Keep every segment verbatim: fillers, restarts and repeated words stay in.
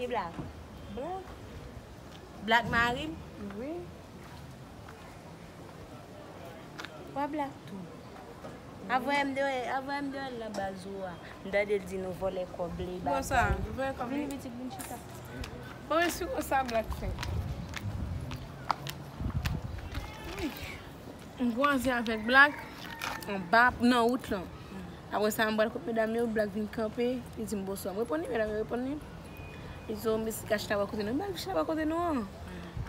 Black. Black? Black mari m? Wi. W a black tou. Avoye m de, avoye m de nan baz ou a. M tande l di nou vòlè kòb li. Bon, sa, vòlè kòb li. Vini pitit, vin chita. Bon, men si konsa black fè. M kwaze avèk black anba nan wout lan. Apre sa, m pral kot medam yo, black vin kanpe, li di m bonswa. M reponn li, medam yo reponn li. Li di, "O, mesye, ka chita bò kote nou." M pral chita bò kote nou an.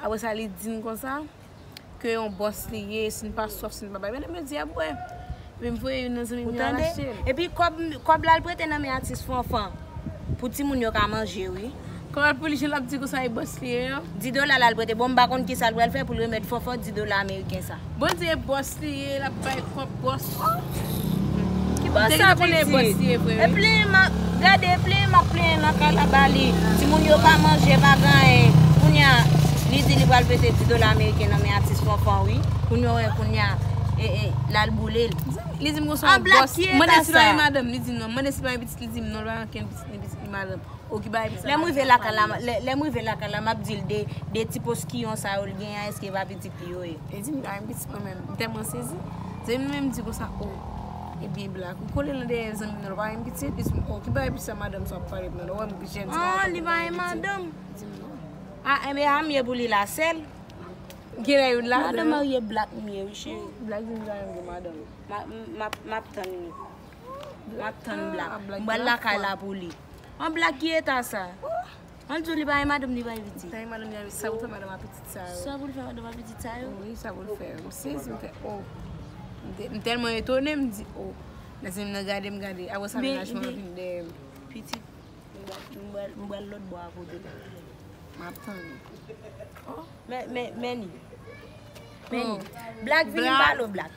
Apre sa, li di m konsa, ke yon bòs li ye, si n pa sòf, si n pa bay, medam yo di, "Ap wè." Epi m voye youn nan zanmi m yo al achte l. Epi kòb, kòb la l prete nan men atis Fanfan. Pou timoun yo ka manje, wi. Kòb la pou li, jan l ap di konsa, e bòs li ye an. Dis dola la l prete. Bon, m pa konn kisa l pral fè pou l remèt Fanfan dis dola ameriken sa. Bon, di e bòs li ye, l ap bay kòb bòs. Ki bòs sa, pitit? Epi m ap gade, epi m ap plenyen nan kay la ba li. Timoun yo pa manje, pa gen anyen. Kounye a, li di li pral prete dis dola ameriken nan men atis Fanfan, wi. Kounye a, wè, kounye a, e, e, l al boule l. Li di m konsa yon bòs. Mande si l pa gen madanm, li di non. Mande si l pa gen pitit, li di m non, l pa gen ankenn pitit, ni pitit, ni madanm. Okipe avèk sa. Lè m rive lakay la, lè, lè m rive lakay la, m ap di l de, de ti poskiyon sa yo l genyen an, èske e pa pitit li yo ye? Li di m pa gen pitit mwen menm. M tèlman sezi. Zanmi m menm di konsa, o, ebyen black. Ou kole nan dèyè zanmi m nan, ou pa gen pitit? Li di m, o, ki bagay pitit sa madanm sa w ap pale m nan? Ou wè m jèn sa. An, li pa gen madanm. Di m non. A, enben, a m ye pou li la sèl. Genlè youn la. Madanm marye black m ye, wi, cheri. Black di m li pa gen madanm. M ap, m ap, m ap tann li. M ap tann black. M pral lakay la pou li. An black ki eta sa? An di w li pa gen madanm, li pa gen pitit. Pa gen madanm, li pa gen pitit. Sa pou l fè madanm a pitit sa yo? Sa pou l fè madanm a pitit sa yo? Wi, sa pou l fè. M sezi, m fè, o. M te, m tèlman etone, m di, o. Lè zanmi m nan gade m, gade. Apre sa, mennaj mwen vin dèyè m. Pitit, m pral, m pral, m pral lòt bò a kote l. M ap tann li. O. Men, men, men li. Men li. Black, vini m pale w, black.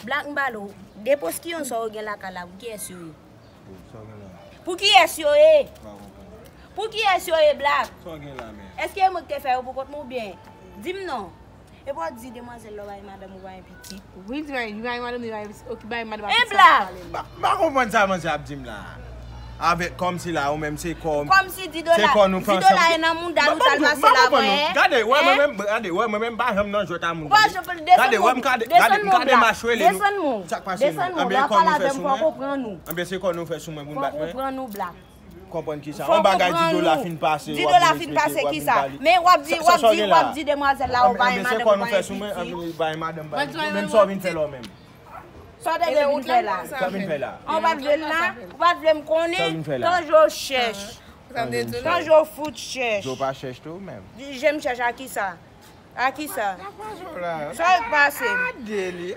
Black, m pale w. De poskiyon sa yo gen lakay la, pou kiyès yo ye? Pou kiyès yo ye? Pou kiyès yo ye, black? Èske e mwen ki te fè yo pou kont mwen oubyen? Di m non. Epi w ap di demwazèl la w pa gen madanm, ou pa gen pitit. Wi, li pa gen madanm, li pa gen pitit. Okipe avèk madanm a pitit sa w ap pale m. M pa, m pa konprann sa manzè ap di m la. Avèk kòmsi la, ou menm se kò, kòmsi dis dola, dis dola e nan mouda l, ou t al pase l avè. Gade, wè mwen menm, gade, wè mwen menm, m pa janm nan jwèt a moun. Gade, wè m ka, gade, m ka demache rele nou. Sa k pase nou? Ebyen, kò nou fè sou mwen. Ebyen, se kò nou fè sou mwen pou n bat mwen. Konprann kisa? Yon bagay dis dola fin pase, dis dola fin pase kisa? Men w ap di, w ap di, w ap di demwazèl la, ou pa gen madanm, ou pa gen pitit. Menm sa w vin fè la w menm. Sa w te vle vin fè la? Sa w vin fè la? An, w pa t vle l la? Ou pa t vle m konnen? Sa w vin fè la? Tanjou chèch. Tanjou fout chèch. Zo pa chèch tou menm. Je m chèch a kisa? A kisa? Sa k pase?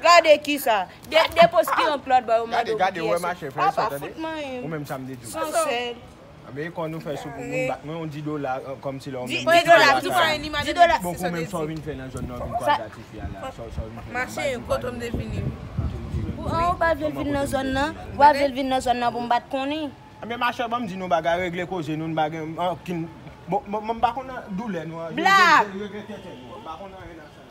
Gade kisa? De, de poskiyon k lòt bò yo mande w pou kiyès yo. Papa fout manyen m. San sèl. Ebyen, kò nou fè sou pou moun bat mwen, yon dis dola, kòmsi la, yon dis dola, dis dola. Bon, pou menm sa w vin fè nan zòn nan, w vin kwaze ak tifi a la. Sa, sa w vin fè nan mache, kote m te vini. Ou, an, ou pa vle l vin nan zòn nan? Ou pa vle l vin nan zòn nan pou m bat konnen? Ebyen, machè, ban m di nou bagay, regle koze nou, n pa gen ankenn, bon, bon, bon, m pa konn doulè nou an. Black! Regle tenten nou an, m pa konn anyen nan sa.